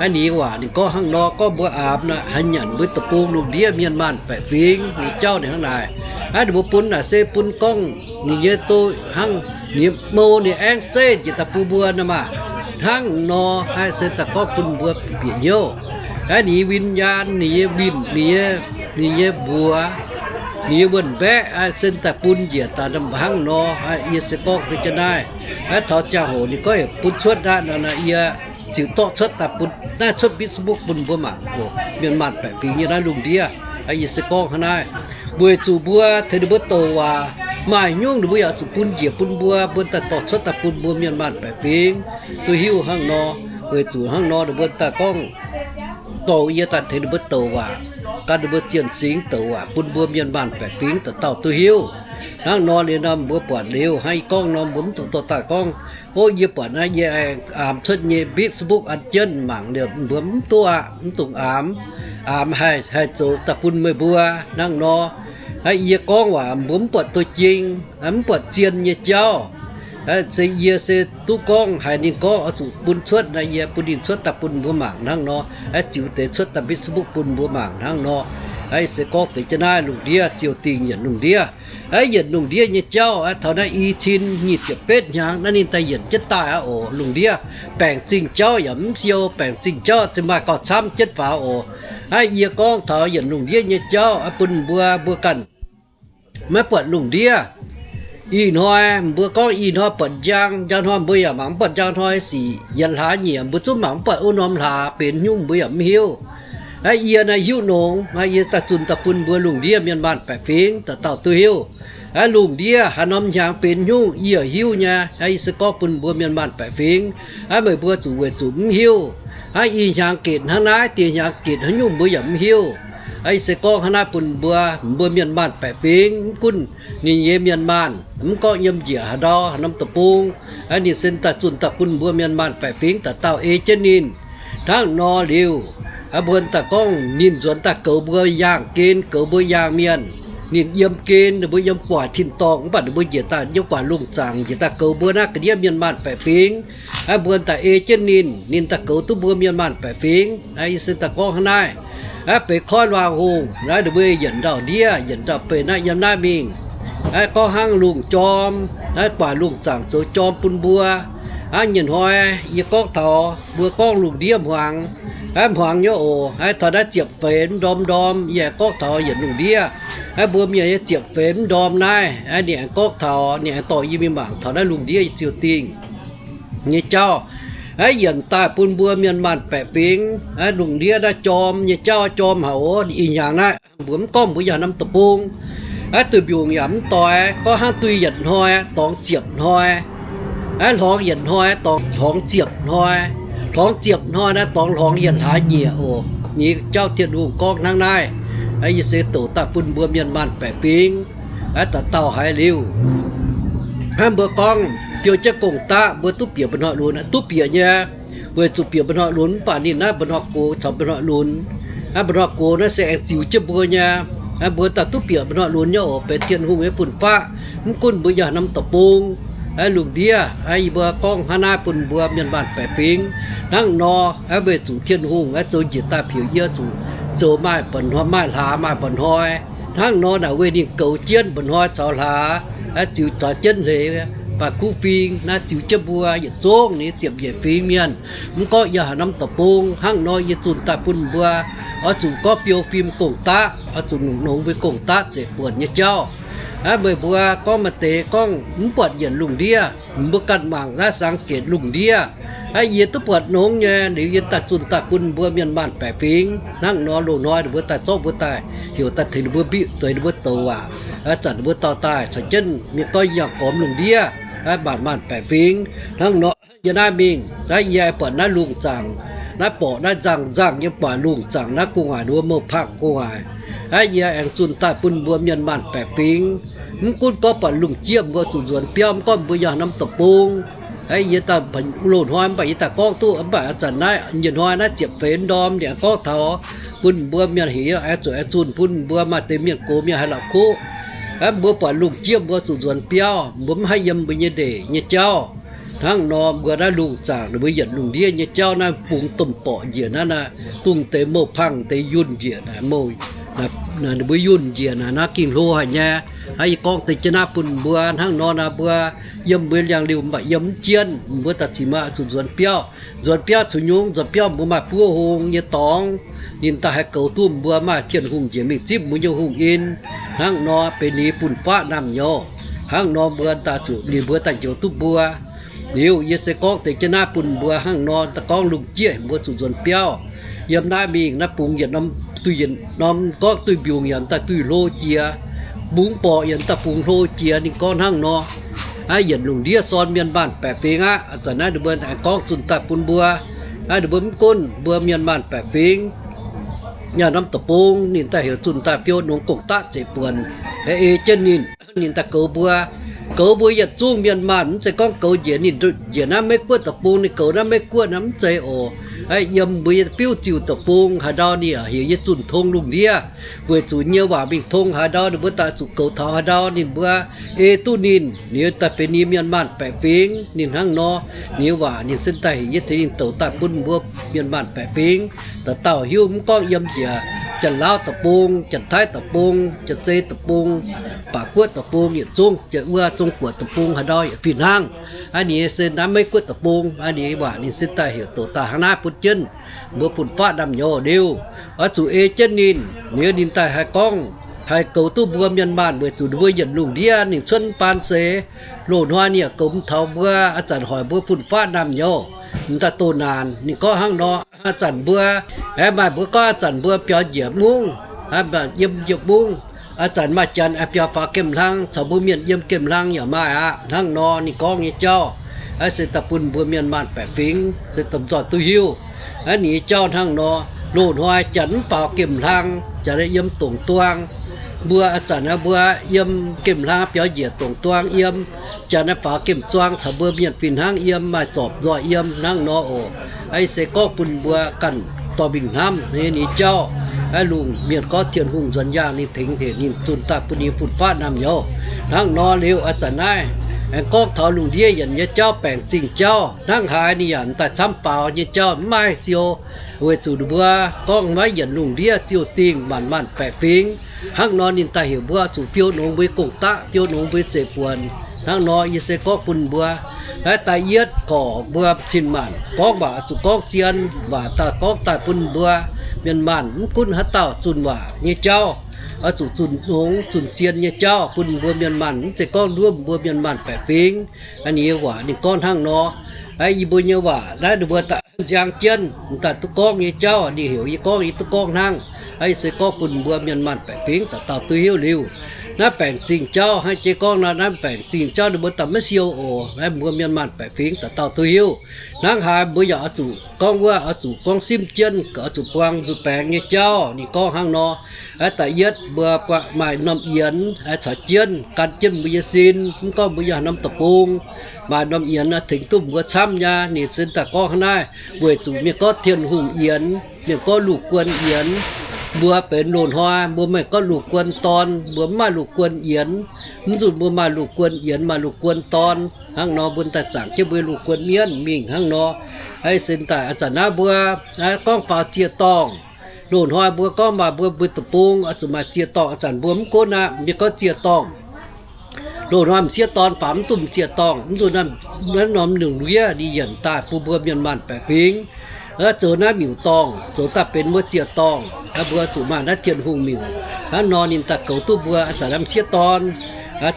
Aav, ninh waac ninh gorngv hnangv nor, gorngv mbuo aamx nor, haaix nyanc mbuo deic-bung lungh ndiev mienh maanh baeqc fingx nyei jauv ninh hnangv naaic. Aav, ninh mbuo bun naaic se bun gorngv ninh nyei do hnangv, ninh mou ninh aengv zeiv njiec daaih bun mbuo nor maah. Hnangv nor, aav, se daaih gorngv bun mbuo bieqc hnyouv. Aav, ninh nyei win-nyaanh, ninh nyei win, ninh nyei, ninh nyei mbuox, ninh nyei wuonh mbaeqv, aav, se daaih bun njiec daaih hnangv nor. Aav, yie se gorngv deix jienv naaiv. Aav, taux ziangh hoc ninh gorngv heuc bun cuotv aqv nor, yie ziouc dorh cuotv daaih bun, naaiv cuotv Facebook bun mbuo mangc oc, mienh maanh baeqc fingx nyei naaiv lungh ndiev. Aav, yie se gorngv hnangv naaiv, weic zuqc mbuo tengx ninh mbuo douc waac, maaih nyungc ninh mbuo yaac zuqc bun njiec bun mbuo, mbuo daaih dorh cuotv daaih bun mbuo mienh maanh baeqc fingx duqv hiuv hnangv nor. Weic zuqc hnangv nor ninh mbuo daaih gorngv dorh yie daaih tengx ninh mbuo douc waac, gan ninh mbuo zienh singx douc waac bun mbuo mienh maanh baeqc fingx dauh dauh duqv hiuv. Hnangv nor liuz nor mbuo buatc liuz hnangv yie gorngv nor mbuo mv dungx dorh daaih gorngv, ov, yie buatc naaiv yie aengx aamx cuotv nyei Facebook an jienv mangc liuz mbuo mv duqv aqv, mv dungx aamx. Aamx haih, haih zoux daaih bun meih mbuo hnangv nor. Aav, yie gorngv waac mbuo mv buatc douz-jing, mv buatc zien nyei jauv. Aav, se yie se duqv gorngv haiz ninh gorngv oix zuqc bun cuotv nor, yie bun ninh cuotv daaih bun mbuo mangc hnangv nor. Aav, ziux deix cuotv daaih Facebook bun mbuo mangc hnangv nor. Aav, se gorngv deix jienv naaiv lungh ndiev ziouc dingh yietc lungh ndiev. Aav, yietc lungh ndiev nyei jauv, aav, taux naaiv i cin nyic ziepc betv hnyangx naaiv ninh daaih yienc jienv daaih aqv oc. Lungh ndiev baengc zingh jauv yaac mv siou, baengc zingh jauv za'gengh maaih gauh camv jienv faaux oc. Aav, yie gorngv taux yietc lungh ndiev nyei jauv aav bun mbuo, mbuo ganh maiv buatc lungh ndiev. Ih hnoi mbuo gorngv ih hnoi buatc njang, njang hnoi mbuo yaac mangc mv buatc njang hnoi sic, yietc hlaax nyieqc mbuo zungv mangc mv buatc wuov norm hlaax benx haaix nyungc mbuo yaac mv hiuv. Aav, yie naaiv hiuv nongx, aav, yie daaih zunh daaih bun mbuo lungh ndiev mienh maanh baeqc fingx dauh dauh duqv hiuv. Aav, lungh ndiev haaix norm hnyangx benx haaix nyungc yie hiuv nyei. Aav, yie se gorngv bun mbuo mienh maanh baeqc fingx, aav, meih mbuo zuqc weic zuqc mv hiuv. Aav, ih hnyangx gatc hnangv naaiv, dieh hnyangx gatc haaix nyungc mbuo yaac mv hiuv. Aav, yie se gorngv hnangv naaiv bun mbuo, mbuo mienh maanh baeqc fingx, mv gunv ninh nyei mienh maanh, mv gorngv yiem njiec haaix ndau haaix norm deic-bung, aav, ninh se daaih zunh daaih bun mbuo mienh maanh baeqc fingx dauh dauh ei jienv ninh. Hnangv nor liuz, aav, mbuo daaih gorngv ninh nzuonx daaih goux mbuo yaangh gen, goux mbuo yaangh mienh. Ninh yiem gen, ninh mbuo yiem gu'nguaaic tin-dorngh, mv baac ninh mbuo njiec daaih yiem gu'nguaaic lungh zaangc njiec daaih goux mbuo naaiv ga'ndiev mienh maanh baeqc fingx. Aav, mbuo daaih ei jienv ninh, ninh daaih goux duqv mbuo mienh maanh baeqc fingx. Aav, yie se daaih gorngv hnangv naaiv. Aav, benx koiv luangh hungh naaiv, ninh mbuo yienc ndau-ndiev, yienc ndau-benx naaiv yiem naaiv mingh. Aav, gorngv hnangv lungh jorm, aav, gu'nguaaic lungh zaangc zoux jorm bun mbuo. Aav, nyei hnoi yie gorngv taux mbuo gorngv lungh ndiev hmuangx, aav, hmuangx nyei oc. Aav, taux naaiv ziepc feix ndorm ndorm yie gorngv taux yietc lungh ndiev. Aav, mbuo mienh nyei ziepc feix mv ndorm naaiv, aav, ninh aengx gorngv taux, ninh aengx dorh yie mingh mangc taux naaiv lungh ndiev ziouc dingh nyei jauv. Aav, yienc daaih bun mbuo mienh maanh baeqc fingx, aav, lungh ndiev naaiv jorm nyei jauv jorm haic oc. Ih hnyangx naaiv mbuo mv gorngv mbuo yaac norm deic-bung, aav, duih mbiungc yaac mv doix, gorngv hnangv duih yietc hnoi dorngx ziepc hnoi, aav, hlorngx yietc hnoi dorngx hlorngx ziepc hnoi, hlorngx ziepc hnoi naaiv dorngx hlorngx yietc hlaax nyieqc oc. Nyei jauv Tin-Hungh gorngv hnangv naaiv. Aav, yie se douc daaih bun mbuo mienh maanh baeqc fingx, aav, dauh dauh haiz liuz. Hnangv mbuo gorngv biou jienv gong-daqv mbuo duqv bieqc mba'hnoi lunx, duqv bieqc nyei. Weic zuqc bieqc mba'hnoi lunx mv baac ninh naaiv mba'hnoi gox caux mba'hnoi lunx. Aav, mba'hnoi gox naaiv se aengx ziux jienv mbuo nyei. Aav, mbuo daaih duqv bieqc mba'hnoi lunx nyei oc, benx Tin-Hungh nyei fun-faqv. Mv gunv mbuo yaac norm deic-bung, aav, lungh ndiev, aav, yie mbuo gorngv hnangv naaiv bun mbuo mienh maanh baeqc fingx. Hnangv nor, aav, weic zuqc Tin-Hungh aav zoux njiec daaih pieux yie zuqc zoux maaih mba'hnoi, maaih hlaax maaih mba'hnoi. Hnangv nor naaic weic ninh goux jienv mba'hnoi caux hlaax, aav, ziux caux jienv hleix, baac kuv fing naaiv ziux jienv mbuo yietc zungv nyei ziepc nyeic fingx mienh. Mv gorngv yaac haaix norm deic-bung, hnangv nor yie zunh daaih bun mbuo oix zuqc gorngv biou fim gong-daqv, oix zuqc nongx nongx mbuo gong-daqv zeiv buonc nyei jauv. Aav, meih mbuo gorngv maaih deix gorngv mv buatc yienc lungh ndiev, mbuo ganh mangc naaiv sangx gatc lungh ndiev. Aav, yie duqv buatc nongx nyei, liuz yie daaih zunh daaih bun mbuo mienh maanh baeqc fingx. Hnangv nor loz-hnoi ninh mbuo daaih zorqv mbuo daaih heuc daaih tengx ninh mbuo mbiv, tengx ninh mbuo douc waac, aav, zanc ninh mbuo dauh daaih caux jienv mienh goiv yangh gormx lungh ndiev, aav, maanh maanh baeqc fingx. Hnangv nor yie naaiv mingh, aav, yie buatc naaiv lungh zaangc, naaiv borqc naaiv nzangh nzangh yiem gu'nguaaic lungh zaangc naaiv gu'nguaaic ninh mbuo mouh paqv gu'nguaaic. Aav, yie aengx zunh daaih bun mbuo mienh maanh baeqc fingx. Mv gunv gorngv buatc lungh jieqv mbuo zuqc nzuonx biauv, mv gorngv mbuo yaac norm deic-bung, Yie daaih loz-hnoi mv baac yie daaih gorngv duqv, mv baac a'zanc naaiv nyei hnoi naaiv ziepc feix ndorm ninh gorngv taux bun mbuo mienh heuc yie oix zuqc oix zunh bun mbuo maaih deix mienh gox mienh haih la'kuqv. Mbuo buatc lungh jieqv mbuo zuqc nzuonx biauv, mbuo mv haih yiem mbuo nyei ndeic nyei jauv. Hnangv nor mbuo naaiv lungh zaangc ninh mbuo yietc lungh ndiev nyei jauv naaiv bungx domh borqc njiec naaiv, dongh deix mouh pangh deix yunh njiec naaic, ninh mbuo yunh njiec naaic naaiv gengh hlo haic nyei. Hnangv yie gorngv deix jienv naaiv bun mbuo hnangv nor naaiv, mbuo yiem mbuo liangx-liuh mv baac yiem mv jienv, mbuo daaih ziqc maaih zuqc nzuonx biauv. Nzuonx biauv zuqc nyungc, nzuonx biauv mbuo maaih buov hung nyei dorngx, ninh daaih haih goux duqv mbuo maaih Tin-Hungh njiec mingh zipv mbuo nyei hungh in. Hnangv nor benx ninh fun-faqv naamh nyouz. Hnangv nor mbuo daaih zuqc ninh mbuo daaih njoux duqv mbuo. Liuz yie se gorngv deix jienv naaiv bun mbuo hnangv nor daaih gorngv lungh jieqv mbuo zuqc nzuonx biauv. Yiem naaiv mingh naaiv bungx yietc norm, duih yietc norm gorngv duih mbiungc yaac daaih duih hlo jiex, bungx borqc yaac daaih bungx hlo jiex. Ninh gorngv hnangv nor, aa, yietc lungh ndiev sorn mienh maanh baeqc fingx aqv. A'zanc naaiv ninh mbuo aengx gorngv zunh daaih bun mbuo, aa, ninh mbuo mv gunv mbuo mienh maanh baeqc fingx, yaac norm deic-bung ninh daaih heuc zunh daaih biou nongx gong-daqv zeiv buonc, ei jienv ninh, ninh daaih goux mbuo. Goux mbuo yietc zungv mienh maanh, mv zeiz gorngv goux njiec ninh njiec naaiv Meiv-Guoqv deic-bung, ninh goux naaiv Meiv-Guoqv naaiv mv zeiz oc. Yiem mbuo nyei biuv ziuh deic-bung haaix ndau ninh heuc yie zunh tong lungh ndiev, weic zuqc nyei waac mingh tong haaix ndau ninh mbuo daaih zuqc goux taux haaix ndau ninh mbuo ei duqv ninh, ninh daaih benx ninh mienh maanh baeqc fingx. Ninh hnangv nor, ninh nyei waac ninh se daaih heuc yie tengx ninh douc daaih bun mbuo mienh maanh baeqc fingx dauh dauh hiuv, mv gorngv yiem njiec Janx-Laauv deic-bung, Janx-Taiv deic-bung, Janx-Zei deic-bung, Baac Guoqv deic-bung, yietc zungv wuov Zong-Guoqv deic-bung haaix ndau yaac fih hnangv. Aa, ninh se naaiv Meiv-Guoqv deic-bung, aa, ninh nyei waac ninh se daaih heuc douc daaih hnangv naaiv bun jienv mbuo fun-faqv naamh nyouz liuz, oix zuqc ei jienv ninh, liuz ninh daaih haih gorngv, haih goux duqv mbuo mienh maanh weic zuqc ninh mbuo yietc lungh ndiev ninh cuotv baan seix. Loz-hnoi ninh yaac goux mv taux mbuo, a'zanc hoic mbuo fun-faqv naamh nyouz, m'daaih doh naanc. Ninh gorngv hnangv nor, a'zanc mbuo, aengx maaih mbuo gorngv a'zanc mbuo biaux njiec mungv, yiem njiec mungv, a'zanc maaih janx aengx biaux faaux gemh hlang, caux mbuo mienh yiem gemh hlang yaac maaih aqv. Hnangv nor ninh gorngv nyei jauv, aa, se daaih bun mbuo mienh maanh baeqc fingx se domh nzoih duqv hiuv. Aa, ninh nyei jauv hnangv nor, loz-hnoi janx mv faaux gemh hlang, janx yiem dongc duang. Mbuo a'zanc mbuo yiem gemh hlang biaux njiec dongc duang yiem, janx faaux gemh zuang caux mbuo mienh fih hnangv yiem, maaih zorpc nzoih yiem hnangv nor oc. Aa, se gorngv bun mbuo ganh dorh mingh hnamv ninh nyei jauv. Aa, lungh mienh gorngv Tin-Hungh nzuonx yaangh ninh tengx hec ninh zunh daaih bun ninh fun-faqv naamh nyouz. Hnangv nor liuz a'zanc naaiv aengx gorngv taux lungh ndiev yienc nyei jauv, baengc zingh jauv hnangv haaix ninh yaac m'daaih camv faaux nyei jauv mv maaih siou, weic zuqc ninh mbuo gorngv maiv yienc lungh ndiev ziouh dingh maanc maanh baeqc fingx. Hnangv nor ninh daaih heuc mbuo zuqc fiou nongx mbuo gong-daqv, fiou nongx mbuo zeiv buonc. Hnangv nor yie se gorngv bun mbuo, aa, da'yietv gorqv mbuo cin-maanc gorngv waac zuqc gorngv zien waac daaih gorngv daaih bun mbuo mienh maanh mv gunv haaix dauh zunh waac nyei jauv, oix zuqc zunh nongx zunh zien nyei jauv bun mbuo mienh maanh, mv zeiz gorngv nduov mbuo mienh maanh baeqc fingx. Aa, ninh nyei waac ninh gorngv hnangv nor. Aa, yie mbuo nyei waac naaiv ninh mbuo daaih nziang jienv m'daaih duqv gorngv nyei jauv, ninh heuc yie gorngv yie duqv gorngv hnangv. Aa, yie se gorngv bun mbuo mienh maanh baeqc fingx dauh dauh duqv hiuv liuz, naaiv baengc zingh jauv hnangv jiex gorngv nor, naaiv baengc zingh jauv ninh mbuo daaih maiv siou oc. Aa, mbuo mienh maanh baeqc fingx dauh dauh duqv hiuv. Hnangv haaix mbuo yaac oix zuqc gorngv wuov, oix zuqc gorngv simv jienv, oix zuqc buang nzuih baengx nyei jauv. Ninh gorngv hnangv nor, aa, da'yietv mbuo maaih norm yienx caux jienv gan jienv mbuo nyei sin, mv gorngv mbuo yiem norm deic-bung, maaih norm yienx tengx duqv mbuo camv nyei. Ninh se daaih gorngv hnangv naaiv, weic zuqc mienh gorngv Tin-Hungh yienx, mienh gorngv Lungh Guon yienx. Mbuo benx loz-hnoi mbuo maiv gorngv Lungh Guon dorn, mbuo mv maaih Lungh Guon yienx. Mv nzunc mbuo maaih Lungh Guon yienx, maaih Lungh Guon dorn. Hnangv nor mbuo daaih zaangc jienv mbuo Lungh Guon mienv mingh hnangv nor. Aa, se daaih a'zanc naaiv mbuo gorngv faaux ziec-dorngh. Loz-hnoi mbuo gorngv maaih mbuo, mbuo deic-bung oix zuqc maaih ziec-dorngh. A'zanc mbuo mv gunv aqv, mienh gorngv ziec-dorngh. Loz-hnoi m'sieqv dorn faaux mv duqv m'ziec-dorngh, mv nzunc naaiv norm lungh ndiev ninh yienc daaih bun mbuo mienh maanh baeqc fingx. Zoux naaiv miuc-dorngh zoux daaih benx mbuo ziec-dorngh. Mbuo zuqc maaih naaiv Tin-Hungh miuc. Hnangv nor ninh daaih goux duqv mbuo a'zanc naaiv m'sieqv dorn.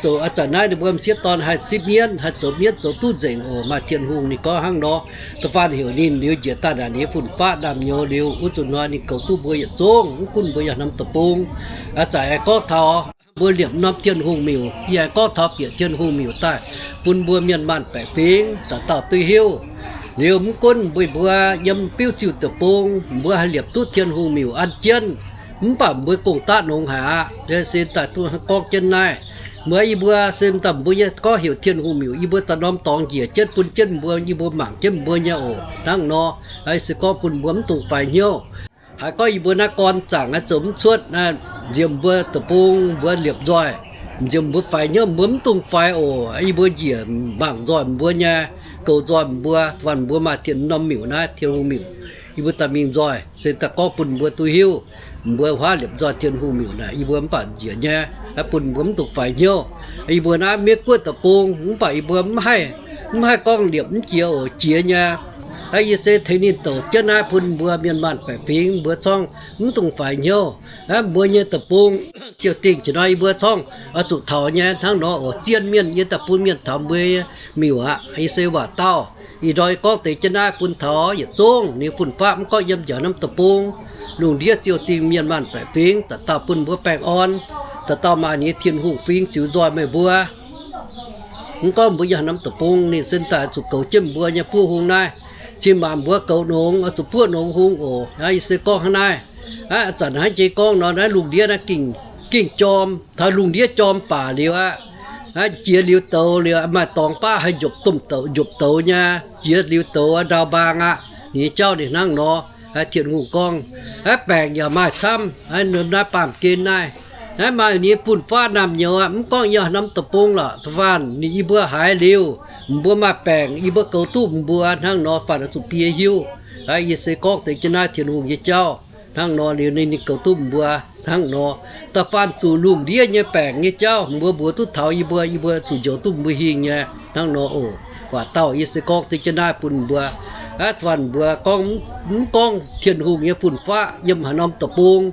Zoux a'zanc naaiv ninh mbuo m'sieqv dorn haih zipv mienv, haih zoux mienv zoux duqv nzengc oc. Maaih Tin-Hungh ninh gorngv hnangv nor. Da'faanh heuc ninh liuz njiec daaih naaic ninh nyei fun-faqv naamh nyouz liuz, wuov zuqc hnoi ninh goux duqv mbuo yietc zungv, mv gunv mbuo yaac norm deic-bung. A'zanc aengx gorngv taux mbuo liepc norm Tin-Hungh miuc, yie aengx gorngv taux bieqc Tin-Hungh miuc daaih bun mbuo mienh maanh baeqc fingx dauh dauh duqv hiuv. Liuz mv gunv mbuo, mbuo yiem biuv ziuh deic-bung, mbuo haih liepc duqv Tin-Hungh miuc an jienv, mv baac mbuo gong-daqv nongx haic aqv. Se daaih duqv gorngv jienv naaiv, Mbuo, yie mbuo se daaih mbuo nyei gorngv heuc Tin-Hungh miuc, yie mbuo daaih norm dorngx njiec jienv bun jienv mbuo, yie mbuo mangc jienv mbuo nyei oc. Hnangv nor, se gorngv bun mbuo mv dungx faix hnyouv. Haiz gorngv yie mbuo naaiv gorn zaangc naaiv zoux mv cuotv, nziex mbuo deic-bung mbuo liepc nzoih, nziex mbuo faix hnyouv, mbuo mv dungx faix oc. Yie mbuo njiec mangc nzoih mbuo nyei, goux nzoih mbuo, faanh mbuo maaih Tin norm miuc naaiv, Tin-Hungh miuc. Yie mbuo daaih mingh nzoih, se daaih gorngv bun mbuo duqv hiuv, mbuo huaav liepc nzoih Tin-Hungh miuc naaic, yie mbuo mv baac njiec nyei, bun mbuo mv dungx faix hnyouv. Yie mbuo naaiv Meiv Guoqv deic-bung, mv baac yie mbuo mv haih, mv haih gorngv liepc mv jiex oc, jiex nyei. Yie se tengx ninh douc jienv naaiv bun mbuo mienh maanh baeqc fingx mbuo corngv mv dungx faix hnyouv. Mbuo nyei deic-bung ziouc dingh jienv nor, yie mbuo corngv oix zuqc taux nyei hnangv nor oc. Zien mienh yie daaih bun mienh taux mbuo miuc aqv. Yie se waac dauh. Ih ndorm yie gorngv deix jienv naaiv bun taux yietc zungv ninh fun-faqv, mv gorngv yiem njaaux norm deic-bung, lungh ndiev ziouc dingh mienh maanh baeqc fingx, dauh dauh bun mbuo baengh orn, dauh dauh maaih ninh Tin-Hungh fingx ziux nzoih meih mbuo. Mv gorngv mbuo yiem norm deic-bung, ninh se daaih zuqc goux jienv mbuo nyei buov hung naaiv. Cin maanc mbuo goux nongx, zuqc buov nongx hung oc. Yie se gorngv hnangv naaiv. Ih zanc hnangv jiex gorngv nor, naaiv lungh ndiev naaiv gengh jorm, taux lungh ndiev jorm baac liuz aqv, jiex liuz douz liuz, maaih dorngx baav haih njopc domh douz, njopc douz nyei, jiex liuz douz ndau mbaang aqv. Ninh nyei jauv ninh hnangv nor. Tin-Hungh gorngv, baengc yaac maaih camv, naaiv baamh gen naaiv, naaiv maaih ninh fun-faqv naamh nyouz aqv. Mv gorngv yiem norm deic-bung lorqc, da'faanh ninh yie mbuo haiz liuz, mbuo maaih baengc, yie mbuo goux duqv mbuo hnangv nor, faanh oix zuqc bun yie hiuv. Yie se gorngv deix jienv naaiv Tin-Hungh nyei jauv hnangv nor liuz, ninh, ninh goux duqv mbuo hnangv nor. Da'faanh zuqc lungh ndiev nyei baengc nyei jauv mbuo mbuox duqv taux yie mbuo, yie mbuo zuqc njoux duqv mbuo hingh nyei hnangv nor oc. Waac dauh yie se gorngv deix jienv naaiv bun mbuo. Aav, da'faanh mbuo gorngv, mv gorngv Tin-Hungh nyei fun-faqv yiem haaix norm deic-bung,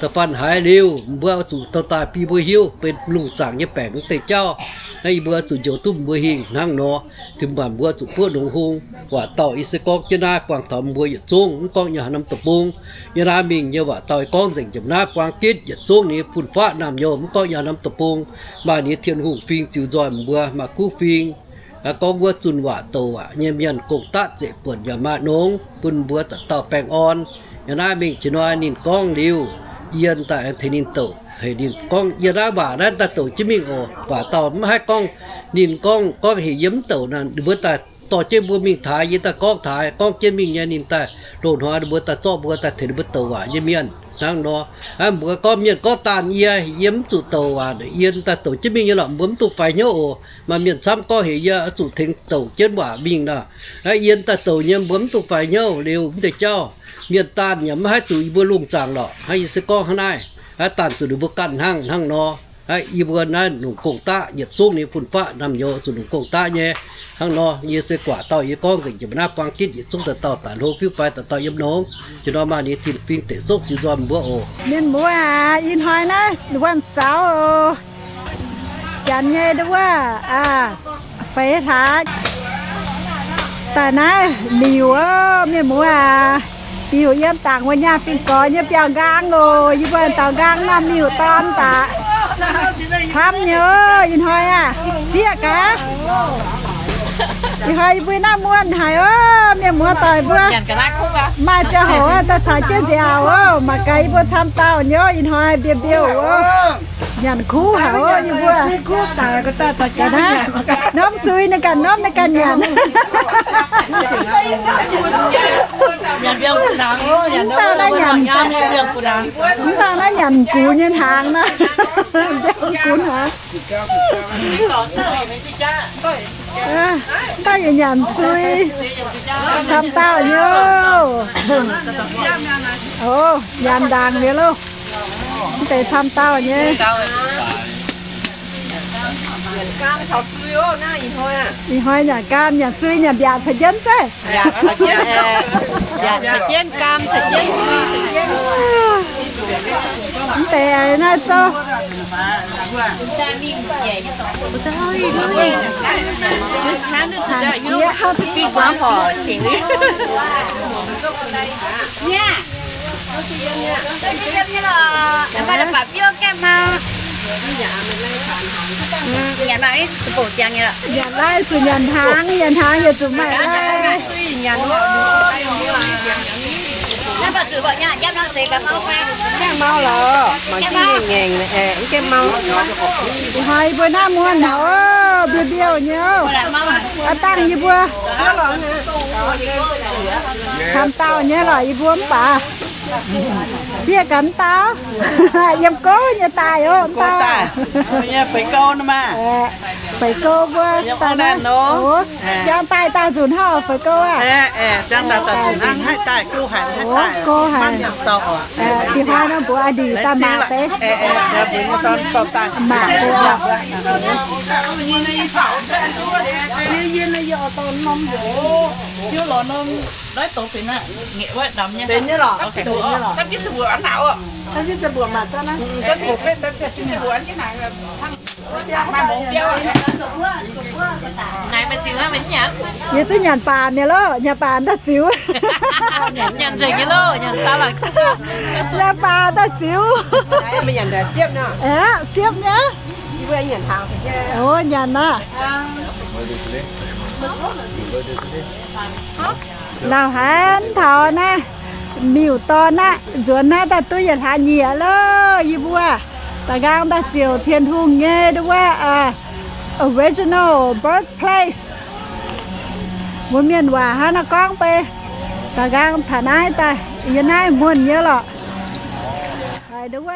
da'faanh haiz liuz mbuo zuqc dorh daaih bun mbuo hiuv, benx lungh zaangc nyei baengc mv deix jauv. Naaiv yie mbuo zuqc njoux duqv mbuo hingh hnangv nor, tin-baac mbuo zuqc buov nongx hung. Waac dauh yie se gorngv jienv naaiv buangh taux mbuo yietc zungv, mv gorngv yiem haaix norm deic-bung. Yiem naaiv mingh nyei waac dauh yie gorngv nzengc jiem naaiv buangh gitv yietc zungv ninh fun-faqv naamh nyouz, mv gorngv yiem haaix norm deic-bung, maaih ninh Tin-Hungh fingx ziux nzoih mbuo, maaih kuv fingx. Gorngv wuov zunh waac douc waac nyei mienh gong-daqv zeqc buonc yaac maaih nongx bun mbuo dauh dauh baengh orn. Yiem naaiv mingh jiex nor ninh gorngv liuz, yie daaih aengx tengx ninh douc, heuc ninh gorngv yiem naaiv waac naaiv daaih douc jienv mingh oc. Waac dauh mv haih gorngv, ninh gorngv, gorngv heuc yie mv douc naaic, ninh mbuo daaih dorh jienv mbuo mingh taaix, yie daaih gorngv taaix, gorngv jienv mingh nyei, ninh daaih loz-hnoi ninh mbuo daaih zorqv mbuo daaih tengx ninh mbuo douc waac nyei mienh hnangv nor. Mbuo gorngv mienh gorngv daanh yie, yie mv zuqc douc waac, yie daaih douc jienv mingh nyei lorqc, mbuo mv dungx faix hnyouv oc. Maaih mienh camv gorngv heuc yie zuqc tengx douc jienv waac mingh nor. Yie daaih douc nyei, mbuo mv dungx faix hnyouv liuz mv deix jauv. Mienh daanh yaac mv haih zuqc yie mbuo lungh zaangc lorqc. Hnangv yie se gorngv hnangv naaiv, daanh zuqc ninh mbuo ganh hnangv, hnangv nor. Yie mbuo naaiv longc gong-daqv yietc zungv ninh fun-faqv naamh nyouz zuqc longc gong-daqv nyei. Hnangv nor, yie se guaax dauh yie gorngv nzengc jiem naaiv buang gitv yietc zungv dauh dauh daaih hlo fiuv fai dauh dauh yiem longx. Jiex nor maaih ninh tin fingx deic zopv ziux nzoih mbuo oc. Mienh muoz aac, ih hnoi naaiv wuonh saaux oc. Janx nyei nduov wuov, feix hlaax. Daaih naaiv miuc oc, mienh muoz aac. Miuc yiem dangc wuov nyaah fingx gorx nyei biauv nqaang oc. Yie mbuo daux nqaang nor miuc dorn daaih. Camv nyei oc, ih hnoi aah, zieqv gaax. Ih hnoi yie mbuo naaiv muonh haic oc, mienh muoz doic mbuo. Maaih ziangh hoc daaih caux jienv nziaauc oc, mangc gaax yie mbuo camv dauh nyei oc, ih hnoi mbiouh mbiouh oc. Nyanc kuv haic oc, yie mbuo. Norm sui ninh ganh norm ninh ganh nyanc. Mv dauh naaiv nyanc, mv dauh naaiv nyanc gux nyei hnaangx nor. Mbiouh gux hnaangx. Mv dauh yaac nyanc sui. Camv dauh nyei oc. Oc, nyanc ndaangc mi'aqv loh. Mv deix camv dauh nyei. Ih hnoi nyanc gaam nyanc sui nyanc mbiaauc caux jienv zeiv. Mv deix naaiv zouv. Nyanc maaih zuqc nyanc hnaangx, nyanc hnaangx yietc zuqc maaih lai. Gaengh mau lorqc, mangc jienv ngaengc, mv gaengh mau. Ih hnoi mbuo naaiv muonh naaic, o, mbiouh mbiouh nyei, aav dangh yie mbuo camv dauh nyei lorqc, yie mbuo mv baac zieqv gaax mv dauh. Yiem gouv nyei daaih oc, mv dauh. Feix gouv mbuo, jangx daaih dauh nzunc hnangv feix gouv aqv. Gouv haic. Ih hnoi nor mbuox aa ndiev daaih maaih deix. Maaih mbuo. Yie duqv nyanc baac mi'aqv loh, nyanc baac daaih ziux. Nyanc nzengc nyei loh, nyanc saav laaix kuv. Nyanc baac daaih ziux. Aeqv, siepv nyei. O, nyanc aqv. Lauh haic taux naaiv, miuc-dorn aqv, nzuonx naaiv daaih duqv yietc hlaax nyieqc loh. Yie mbuo da'nqaang daaih ziouc Tin-Hungh nyei nduov, original birthplace. Mbuo mienh waac hnangv naaiv gorngv beiv, da'nqaang taux naaiv daaih yiem naaiv muonh nyei lorqc. Haiz nduov.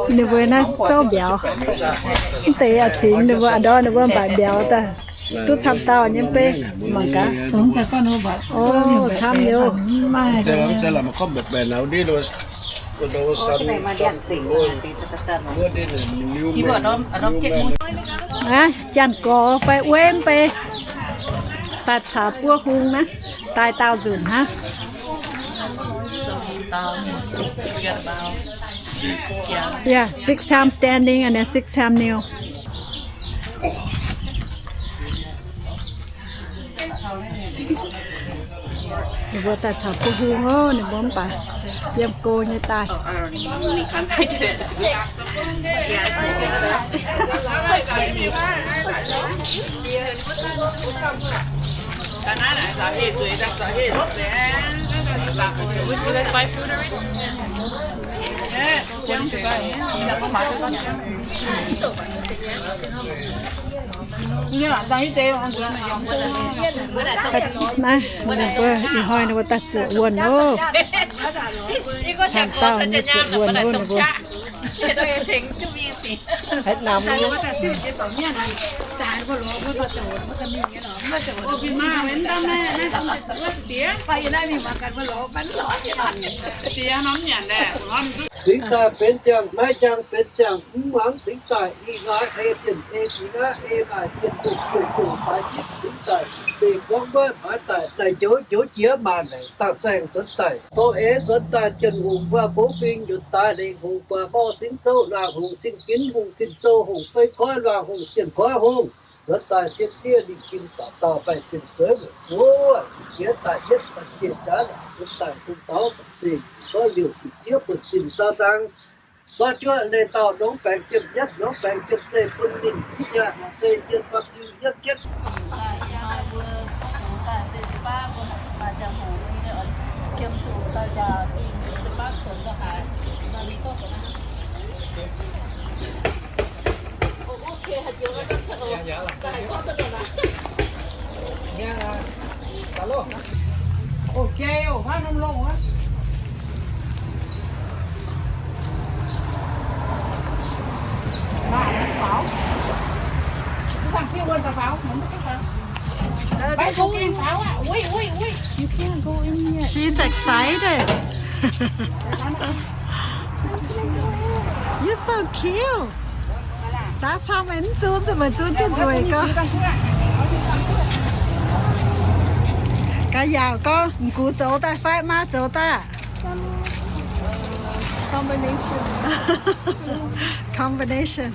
Ninh mbuo naaiv zouv mbiauz, mv deix a'cingx ninh mbuo a'ndorm ninh mbuo mbatc mbiauz daaih. Duqv camv dauh nyei beiv mangc gaax. O, camv liuz. Aqv, janx-gorx fai wuov mv bei daaih caux buov hung naaiv, daaih daauh nzunc hnangv. Yeah, six times standing and then six times kneel. Ninh mbuo daaih caux buov hung oc, ninh mbuo mv baac yiem go nyei daaih. Naaiv ninh mbuo ih hnoi ninh mbuo daaih zuoqc wuonh oc. Camv dauh ninh mbuo zuoqc wuonh oc, ninh mbuo. Cingx daaih benx ziangh, maiv ziangh benx ziangh, mv muangx cingx daaih ih hnoi ei zienh ei fingx aqv, ei maaih zienh duqv ziouc ziouc baaix sipv cingx daaih zeiz gorngv wuov maaiz daaih daaih njoux njoux jiex maanc naaic daaih saeng nzuonx daaih. Tov eix nzuonx daaih Janx-Hungh mbuo bungx fing nzuonx daaih, Lengh Hungh mbuo gorngv Singx Zouv, Laangh Hungh, Zingh Ginv Hungh, Zingh Zou Hungh, Fei Koiv Laangh Hungh, Zienh Koiv Hungh, nzuonx daaih cien ziev lingh gin dauh dauh baengh zingh zueiz muoc fuov, jiex daaih yietv banh zienh jaax nzuonx daaih bung taux banh zingh gorngv liouh sic ziev buonv zinh dau zaang. Zorqv juoqv leih dauh longx baengc jiem yietv, longx baengc jiem zeiv bun ninh, yaac maaih zeiv jien baptiz yietv cietv. She's excited. You're so cute. Daaih camv, mv zunv, zunv maiv zunv jienv nzueic gau. Gaax yaauc gau, m'gux zoux daaih fai maa zoux daaih? Combination. Combination.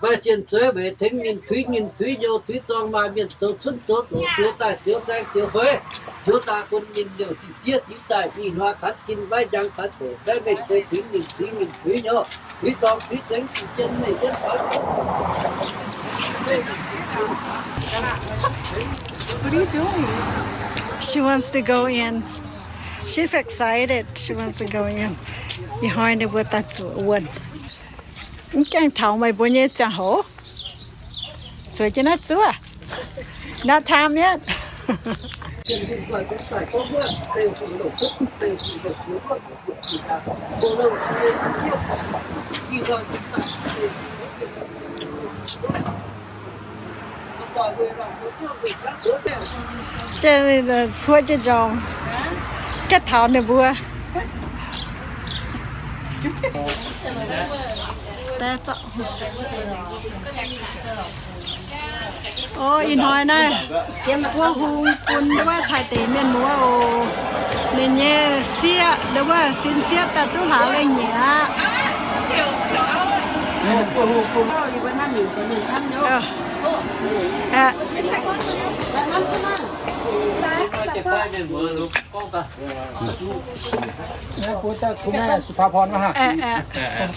Maaih zienh zueiz weic tengx ninh tuix ninh tuix nyouz, tuix zorng maaih mienh zoux cunv zoux doqc, zioux daaih zioux saeng zioux feix, zioux daaih bun ninh liouh zinh zieqv ziex daaih, ih hnoi kaux gin maiv njang kaux doqc, maiv mengh se tuix ninh tuix ninh tuix nyouz, tuix zorng tuix zengx, zinh zien meih jienv faaux. What are you doing? She wants to go in. She's excited. She wants to go in. Ih hnoi ninh mbuo daaih zuoqc wuonh. Mv gaengh taux meih mbuo nyei ziangh hoc. Zueiz jienv naaiv zuov. Not time yet. Puoqv jienv nzorng, gaengh taux ninh mbuo. O, ih hnoi naaiv buov hung bun wuov Taiv deic mienh muoz oc. Ninh nyei sieqv, wuov sin sieqv daaih duqv hlaax lengh nyei aqv. Mbuo daaih kungx naaiv สุภาพร maiv haaix?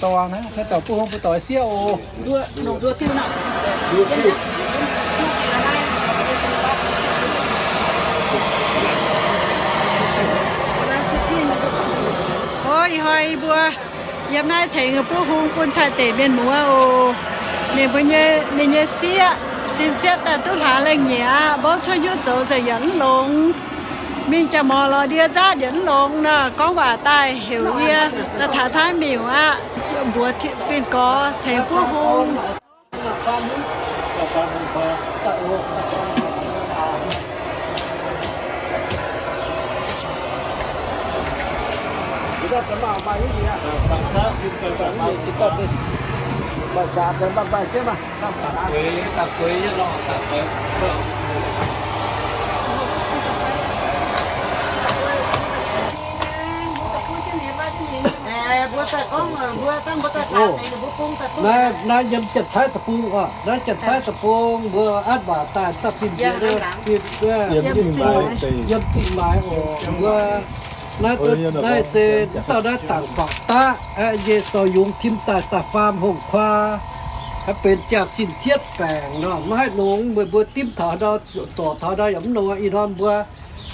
Dongh dorngx naaiv, daaih buov hung bun doix sieqv oc. O, ih hnoi mbuo yiem naaiv tengx buov hung bun Taiv deic mienh muoz oc. Ninh mbuo nyei, ninh nyei sieqv, sin sieqv daaih duqv hlaax lengh nyei aqv. Mbouv cuotv hnyouv zoux nzengc yaac mv longx. Mingh jaa-morc lorz ndie nzaqv yaac mv longx nor. Gorngv waac daaih heuc yie daaih taux Taiv miuc aqv. Mbuox fin-gorx tengx buov hung. Naaiv, naaiv yiem Janx-Taiv deic-bung oc. Naaiv Janx-Taiv deic-bung mbuo atv waac daaih daaih fin-njiec, yiem zingh maaiz oc. Mbuo naaiv, naaiv se dauh naaiv dangc guangc daqv, yie zorc yungz tim daaih daaih faam hongh kuaa, benx ziangh sin sietv baengc nor, maiv haih longx. Meih mbuo dimv taux nor, zorc taux nor yaac mv longx. Ih hnoi mbuo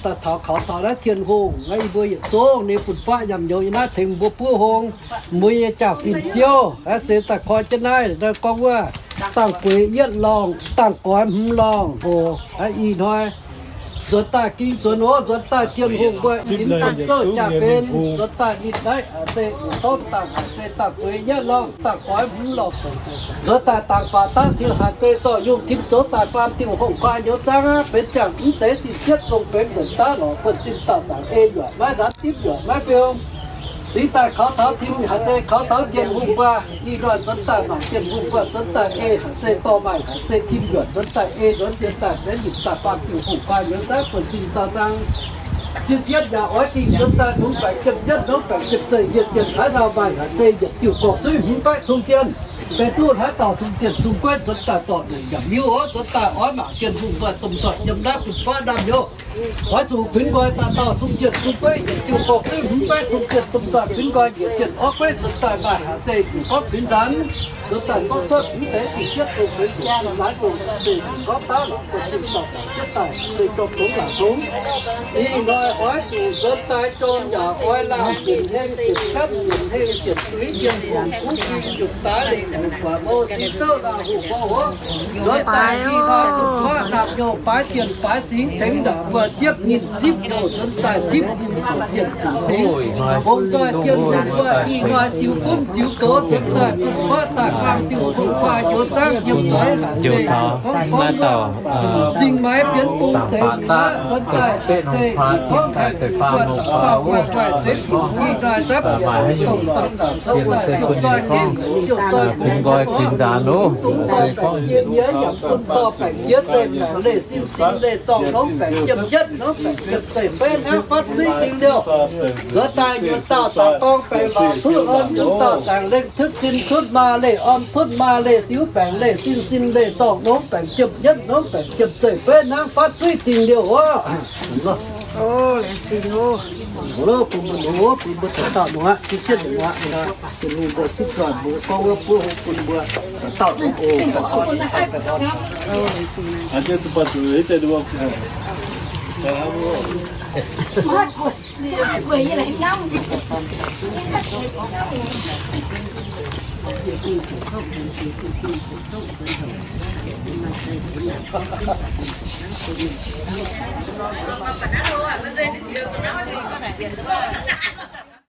daaih taux kaux taux naaiv Tin-Hungh, yie mbuo yietc zungv ninh fun-faqv nyaanh nyouz yiem naaiv tengx mbuo buov hung. Mbuo nyei jaa-fin-ziouv se daaih koi jienv naaiv, gorngv wuov, dangh gueix yietv lorngh, dangh goix hmz lorngh oc. Ih hnoi nzuonx daaih ging nzuonx oc, nzuonx daaih Tin-Hungh mbuo yinz dangh zouv jaa-fin, nzuonx daaih ninh naaiv haaix zeiz gorngv dangh haaix zeiz dangh gueix yietv lorngh, dangh goix hmz lorngh. Nzuonx daaih dangh baac dangh Tin-Hungh haaix zeiz zorc yungh tim zoux daaih faam Tin-Hungh hongh guaa nyouz zaangv aqv. Benx ziangh mv deix sin sietv zong benx nzuonx daaih lorqc, buonv-sin dauh zaangc ei yuoqc maiv ndanv dimv yuoqc maiv beu. Zingx daaih kaux taux tim haaix zeiz kaux taux Tin-Hungh mbuo, ih hnoi nzuonx daaih mangc Tin-Hungh mbuo nzuonx daaih ei haaix zeiz dorh maaih haaix zeiz tim yuoqc nzuonx daaih ei nzuonx dien daaih benx ninh daaih faam Tin-Hungh guaa nyouz zaangv buonv-sin dauh zaangv. Zinh sietv yaac oix dingh nzuonx daaih nungx baengc jiem yietv nungx baengc jiem zeiv yietv jien haaix dauh maaih haaix zeiz yietc diuh gorx-zuiv hmz baeqv cong zien, benx duqv haaix dauh zungh zienh zungh gueiv nzuonx daaih zorc naaic nyanc miuv oc. Nzuonx daaih oix mangc Tin-Hungh mbuo domh nzoih yiem naaiv fun-faqv naamh nyouz. Oix zuqc kuinx nqoi dauh dauh zungh zienh zungh gueiv yietc diuh gorx-zuiv hmz baeqv cong zien domh nzoih kuinx nqoi njiec zienh orv gueiv nzuonx daaih maaih haaix zeiz gorngv kuinx nzanc, nzuonx daaih gorngv cuotv mv deix sin sietv dongh benx dongh zinh naaiv dongh zeiv gorngv daav lorqc, dongh zinh dauh daaih sietv daaih zeiv jorm longx laangc longx. Ih hnoi oix zuqc nzuonx daaih jorm yaac oix laangh sienx heng sienx kapv sienx heng sienx zuiz jien hungh kuv ging yungz daaix lengh hungh guaax mou sin zouv laangh hungh mou hoz. Nzuonx daaih ih hnoi fun-faqv naamh nyouz baaix zienh baaix singx tengx ndaangc mbuo Ziepv ninh zipv loh, nzuonx daaih zipv ninh ziepc ziepc singx. Bungx nzoih jiem hmien wuov, ih hnoi ziux gunv ziux gox, nzuonx daaih bun guaatv daaih gaangh diuh bun guaax njoux zaangv yiem zoih haic. Gorngv gorngv wuov, zingh maaiz bienx bung deix aqv, nzuonx daaih se gorngv haic, guaatv dauh guaix guaix zeix diuh i daaih dapv dongh dauh dauh nzuonx daaih siouc zoih mengh siouc zoih mengh nqoi gorngv dungx dorh baengc jiex nyei yaac bun dorh baengc jiex zeiv baengc leih sin sin leih zorng longx baengc jiem yietv longx baengc jiem zeiv fei hnangv fatv suiv dingc liouh. Nzuonx daaih nyuonh dauh zaangc dorng baengc lorz tutv orn, nyuonh dauh zaangc lengh tutv sin tutv maa leih orn tutv maa leih siuv baengc leih sin sin leih zorng longx baengc jiem yietv longx baengc jiem zeiv fei hnangv fatv suiv dingc liouh oc. Bun mbuo nongx, bun mbuo dauh dauh nongx aqv, sipv sienv nongx aqv. Mbuo gorngv wuov buov hungh bun mbuo dauh dauh nongx oc.